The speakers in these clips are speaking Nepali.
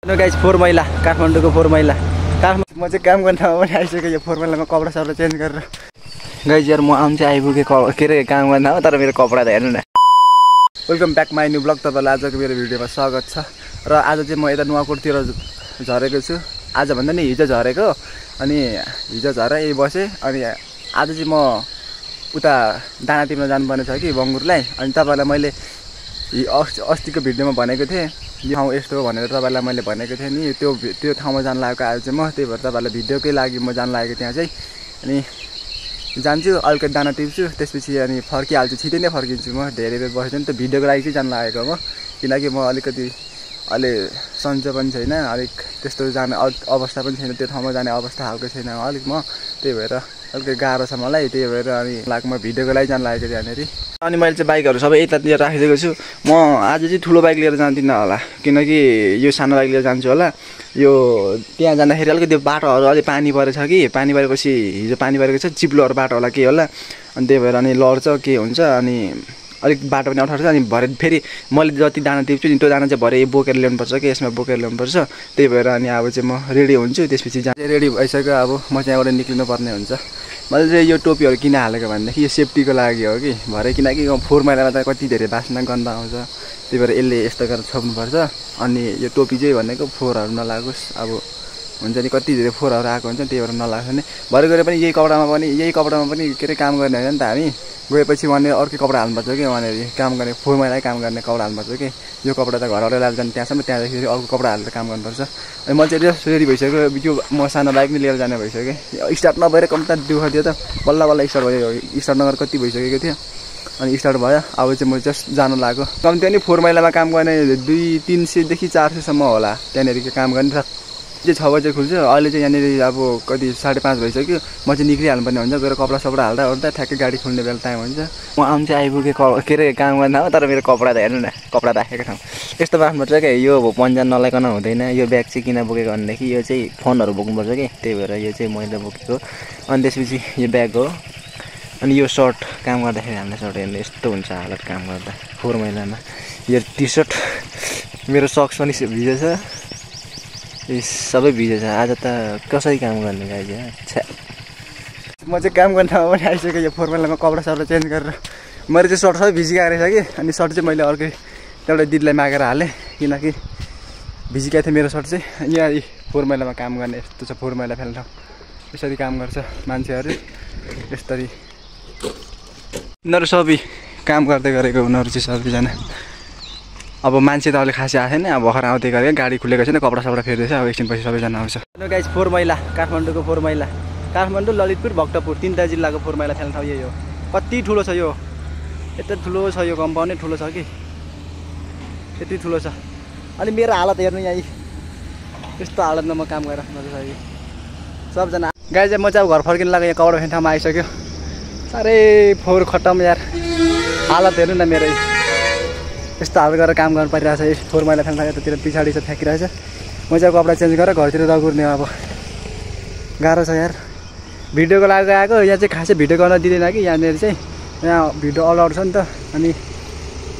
हेलो गाइस, 4 माइला काठमाडौँको 4 माइला काठमाडौँ। म चाहिँ काम गर्ने ठाउँमा पनि आइसकेँ। यो 4 माइलामा कपडा सपडा चेन्ज गरेर गाइस यार म आउनु चाहिँ आइपुगेँ के अरे काम गर्ने ठाउँमा। तर मेरो कपडा त हेर्नु न। Welcome back my new blog. तपाईँलाई आजको मेरो भिडियोमा स्वागत छ। र आज चाहिँ म यता नुवाकोटतिर झरेको छु। आज भन्दा नि हिजो झरेको, अनि हिजो झरे बसेँ। अनि आज चाहिँ म उता दाना तिर्न जानुपर्ने छ कि बङ्गुरलाई। अनि तपाईँलाई मैले अस्तिको भिडियोमा भनेको थिएँ यो ठाउँ यस्तो हो भनेर तपाईँलाई मैले भनेको थिएँ नि। त्यो ठाउँमा जान लागेको आज चाहिँ म, त्यही भएर तपाईँलाई भिडियोकै लागि म जान लागेको त्यहाँ चाहिँ। अनि जान्छु, अलिकति दाना टिप्छु, त्यसपछि अनि फर्किहाल्छु। छिटै नै फर्किन्छु म, धेरै बेर बस्दैन। त्यो भिडियोको लागि चाहिँ जान लागेको म, किनकि म अलिकति अहिले सन्चो पनि छैन, अलिक त्यस्तो जाने अवस्था पनि छैन, त्यो ठाउँमा जाने अवस्था खालको छैन अलिक म। त्यही भएर अलिकति गाह्रो छ मलाई। त्यही भएर अनि म भिडियोको लागि जान लागेको त्यहाँनिर। अनि मैले चाहिँ बाइकहरू सबै यतातिर राखिदिएको छु। म आज चाहिँ ठुलो बाइक लिएर जान्दिनँ होला, किनकि यो सानो बाइक लिएर जान्छु होला। यो त्यहाँ जाँदाखेरि अलिकति बाटोहरू अलिक पानी परेछ कि, पानी परेपछि हिजो पानी परेको छ, चिप्लोहरू बाटो होला के होला। अनि त्यही भएर अनि लड्छ के हुन्छ, अनि अलिक बाटो पनि अप्ठ्यारो छ। अनि भरे फेरि मैले जति दाना टिप्छु नि त्यो दाना चाहिँ भरे बोकेर ल्याउनुपर्छ कि, यसमा बोकेर ल्याउनुपर्छ। त्यही भएर अनि अब चाहिँ म रेडी हुन्छु। त्यसपछि रेडी भइसक्यो, अब म चाहिँ यहाँबाट निक्लिनु पर्ने हुन्छ। मैले चाहिँ यो टोपीहरू किन हालेको भनेदेखि यो सेफ्टीको लागि हो कि, भरे किनकि 4 माइलामा त कति धेरै बास्ना गन्ध आउँछ। त्यही भएर यसले यस्तो गरेर छोप्नुपर्छ। अनि यो टोपी चाहिँ भनेको फोहोरहरू नलागोस्। अब हुन्छ नि कति धेरै फोहोरहरू आएको हुन्छ, त्यही भएर नलाग्छ नि। भरे गएर पनि यही कपडामा पनि के अरे काम गर्ने होइन नि त हामी। गएपछि उहाँले अर्कै कपडा हाल्नुपर्छ कि, उहाँनिर काम गर्ने 4 माइला काम गर्ने कपडा हाल्नुपर्छ कि। यो कपडा त घरबाट लाएर जाने त्यहाँसम्म, त्यहाँदेखि फेरि अर्को कपडा हालेर काम गर्नुपर्छ। अनि म चाहिँ रेडी भइसक्यो। यो म सानो बाइक नै लिएर जाने भइसक्यो। स्टार्ट नभएर कम्ता दुःख थियो त, बल्ल बल्ल स्टार्ट भयो। स्टार्ट नगरेर कति भइसकेको थियो, अनि स्टार्ट भयो। अब चाहिँ म जस्ट जानु लाग्यो। कम्ती पनि 4 माइलामा काम गर्ने 300देखि 400सम्म होला त्यहाँनिर काम गर्ने। चाहिँ 6 बजे खुल्छ। अहिले चाहिँ यहाँनिर अब कति 5:30 भइसक्यो। म चाहिँ निक्लिहाल्नु पर्ने हुन्छ। गएर कपडा सपडा हाल्दा ओर्दा ठ्याक्कै गाडी खुल्ने बेला टाइम हुन्छ। म आउनु चाहिँ आइपुगेँ के अरे काम गर्ने ठाउँमा। तर मेरो कपडा त हेर्नु न, कपडा राखेको ठाउँ यस्तो राख्नुपर्छ क्या। यो पन्जा नलाइकन हुँदैन। यो ब्याग चाहिँ किन बोकेको भनेदेखि यो चाहिँ फोनहरू बोक्नुपर्छ कि, त्यही भएर यो चाहिँ मैले बोकेको। अनि त्यसपछि यो ब्याग हो। अनि यो सर्ट काम गर्दाखेरि हाल्ने सर्ट हेर्नु यस्तो हुन्छ हालत काम गर्दा 4 माइलामा। यो टी सर्ट, मेरो सक्स पनि भिजो छ, सबै भिजो छ। आज त कसरी काम गर्ने गाइज। अच्छा, म चाहिँ काम गर्ने ठाउँमा पनि आइसकेँ। यो 4 माइलामा कपडा सपडा चेन्ज गरेर मेरो चाहिँ सर्ट सबै भिजिरहेको रहेछ कि। अनि सर्ट चाहिँ मैले अर्कै एउटा दिदीलाई मागेर हालेँ, किनकि भिजिरहेको थियो मेरो सर्ट चाहिँ। यहाँ 4 माइलामा काम गर्ने यस्तो छ 4 माइला फ्याल्ने ठाउँ। यसरी काम गर्छ मान्छेहरू, यसरी उनीहरू सबै काम गर्दै गरेको। उनीहरू चाहिँ सबैजना अब मान्छे त अहिले खासै आएको छैन। अब भर्खर आउँदै गरेको, गाडी खुलेको छैन, कपडा सपडा फेर्दैछ। अब एकछिन पछि सबैजना आउँछ। हेलो गाइस, 4 माइला काठमाडौँको 4 माइला काठमाडौँ, ललितपुर, भक्तपुर, 3वटा जिल्लाको 4 माइला फ्याल्ने ठाउँ यही हो। कति ठुलो छ यो, यत्रो ठुलो छ यो कम्पाउन्ड नै ठुलो छ कि, यति ठुलो छ। अनि मेरो हालत हेर्नु, यहाँ यस्तो हालतमा म काम गरिराख्नु पर्छ कि सबजना। गाइस म चाहिँ अब घर फर्किनु लाग्यो। यहाँ कपडा फ्याल्ने ठाउँमा आइसक्यो। साह्रै फोहोर खट्टम यार, हालत हेर्नु न मेरो। यस्तो हाल गरेर काम गर्नु परिरहेछ। 4 माइला फ्याल्न यतातिर पछाडि चाहिँ फ्याँकिरहेछ। म चाहिँ कपडा चेन्ज गरेर घरतिर दगुर्ने। अब गाह्रो छ यार। भिडियोको लागि आएको, यहाँ चाहिँ खासै भिडियो गर्न दिँदैन कि। यहाँनिर चाहिँ यहाँ भिडियो अलाउड छ नि त। अनि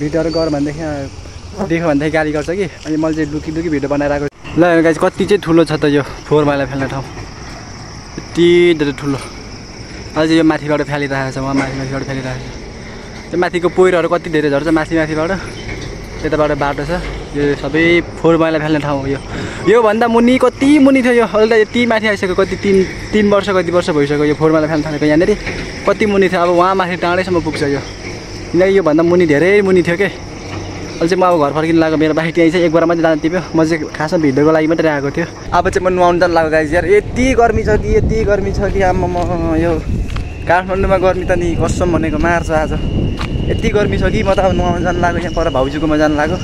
भिडियोहरू गर भनेदेखि देख्यो भनेदेखि गाली गर्छ कि। अनि मैले चाहिँ लुकी भिडियो बनाएर आएको। ल गाइस कति चाहिँ ठुलो छ त यो 4 माइला फ्याल्ने ठाउँ, यति धेरै ठुलो। अझै यो माथिबाट फ्यालिरहेको छ, माथिबाट फ्यालिरहेको छ। त्यो माथिको पोइरोहरू कति धेरै झर्छ माथिबाट। त्यताबाट बाटो छ। यो सबै 4 माइला फ्याल्ने ठाउँ हो। योभन्दा मुनि कति मुनि थियो यो, अहिले त यति माथि आइसक्यो। कति 3 वर्ष कति वर्ष भइसक्यो यो 4 माइला फ्याल्न थालेको। यहाँनिर कति मुनि थियो, अब वहाँ माथि डाँडैसम्म पुग्छ यो। किनकि योभन्दा मुनि धेरै मुनि थियो क्या। अहिले चाहिँ म अब घर फर्किनु लाग्यो। मेरो बाइक त्यहीँ चाहिँ एक बार मात्रै दाना टिप्यो। म चाहिँ खासमा भिडियोको लागि मात्रै आएको थियो। अब चाहिँ म नुहाउनु जानु लाग्यो गाइस यार। यति गर्मी छ कि, यति गर्मी छ कि आम्मा। यो काठमाडौँमा गर्मी त नि कसम भनेको मार्छ आज। यति गर्मी छ कि म त अब नुहाउनु जानु लाग्यो। यहाँ पर भाउजूकोमा जानु लाग्यो।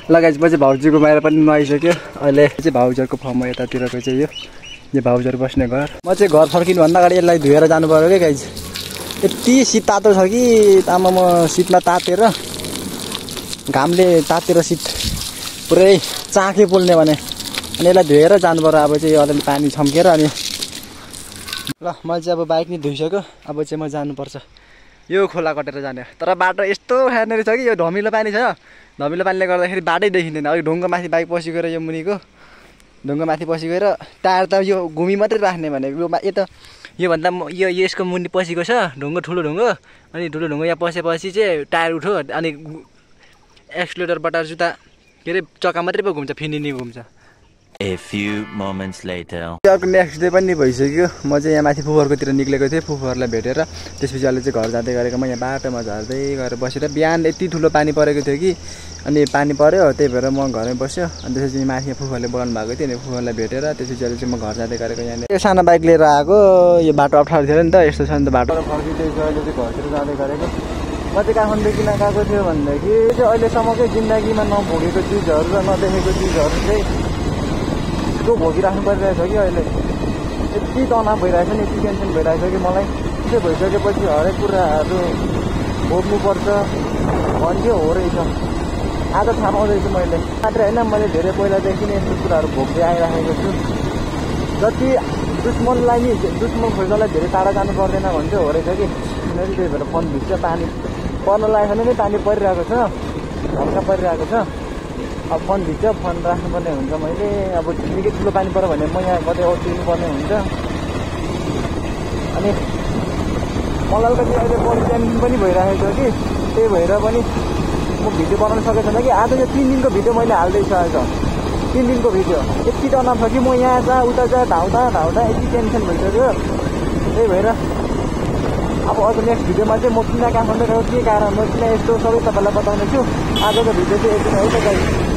ल गाइस म चाहिँ भाउजूको बाहिर पनि नुहाइसक्यो। अहिले चाहिँ भाउजूहरूको फर्म यतातिरको चाहिँ यो भाउजूहरू बस्ने घर। म चाहिँ घर फर्किनुभन्दा अगाडि यसलाई धोएर जानु पऱ्यो क्या गाइस। यति शीत तातो छ कि आमा, म शीतमा तातेर घामले तातेर शीत पुरै चाँखे पोल्ने भने। अनि यसलाई धोएर जानु पर्यो। अब चाहिँ अलिअलि पानी छम्केर। अनि ल मैले चाहिँ अब बाइक नै धोइसक्यो। अब चाहिँ म जानुपर्छ। यो खोला कटेर जाने तर बाटो यस्तो खाने रहेछ कि यो धमिलो पानी छ धमिलो पानीले गर्दाखेरि बाटै देखिँदैन अघि ढुङ्गा माथि बाइक पछि गएर यो मुनिको ढुङ्गा माथि पछि गएर टायर त यो घुमी मात्रै राख्ने भनेको यो त योभन्दा यो यसको मुनि पसेको छ ढुङ्गा ठुलो ढुङ्गा अनि ठुलो ढुङ्गा यहाँ पसेपछि चाहिँ टायर उठ्यो अनि एक्सिलेटरबाट जुत्ता के अरे चक्का मात्रै पो घुम्छ फिनिनी घुम्छ A few moments later. अर्को नेक्स्ट डे पनि भइसक्यो म चाहिँ यहाँ माथि फुफरकोतिर निक्लेको थिएँ फुफरलाई भेटेर त्यसपछि अहिले चाहिँ घर जाँदै गरेको म यहाँ बाटोमा झर्दै गएर बसेर बिहान यति ठुलो पानी परेको थियो कि अनि पानी पऱ्यो त्यही भएर म घरमै बस्यो अनि त्यसपछि माथि फुफरले बोलाउनु भएको थियो अनि फुफरलाई भेटेर त्यसपछि अहिले चाहिँ म घर जाँदै गरेको यहाँनिर यो सानो बाइक लिएर आएको यो बाटो अप्ठ्यारो थियो नि त यस्तो छ नि त बाटो फर्किँदैछ अहिले चाहिँ घरतिर जाँदै गरेको म चाहिँ काठमाडौँ किन गएको थियो भनेदेखि चाहिँ अहिलेसम्मकै जिन्दगीमा नभोगेको चिजहरू र नदेखेको चिजहरू चाहिँ त्यो भोगिराख्नु परिरहेछ कि अहिले यति तनाव भइरहेछ नि यति टेन्सन भइरहेछ कि मलाई त्यो भइसकेपछि हरेक कुराहरू भोग्नुपर्छ भन्थ्यो हो रहेछ आज थाहा पाउँदैछु मैले मात्रै होइन मैले धेरै पहिलादेखि नै यस्तो कुराहरू भोग्दै आइराखेको छु जति दुश्मनलाई नि दुश्मन खोज्नलाई धेरै टाढा जानु पर्दैन भन्थ्यो हो रहेछ कि किनकि त्यही भएर फोन भित्र पानी पर्न लागेको नै पानी परिरहेको छ हल्का परिरहेको छ अब फोन भित्र फोन राख्नुपर्ने हुन्छ मैले अब निकै ठुलो पानी पऱ्यो भने म यहाँ कतै ओर्लिनु पर्ने हुन्छ अनि मलाई अलिकति अहिले बडी टेन्सन पनि भइरहेको छ कि त्यही भएर पनि म भिडियो बनाउन सकेको छैन कि आज यो 3 दिनको भिडियो मैले हाल्दैछु आज 3 दिनको भिडियो यति तनाव छ कि म यहाँ जहाँ उता जहाँ धाउँदा यति टेन्सन भइसक्यो त्यही भएर अब अझ नेक्स्ट भिडियोमा चाहिँ म किन काठमाडौँ गएको के कारण हो किन यस्तो सबै तपाईँलाई बताउने छु आजको भिडियो चाहिँ यति नै है त गाइस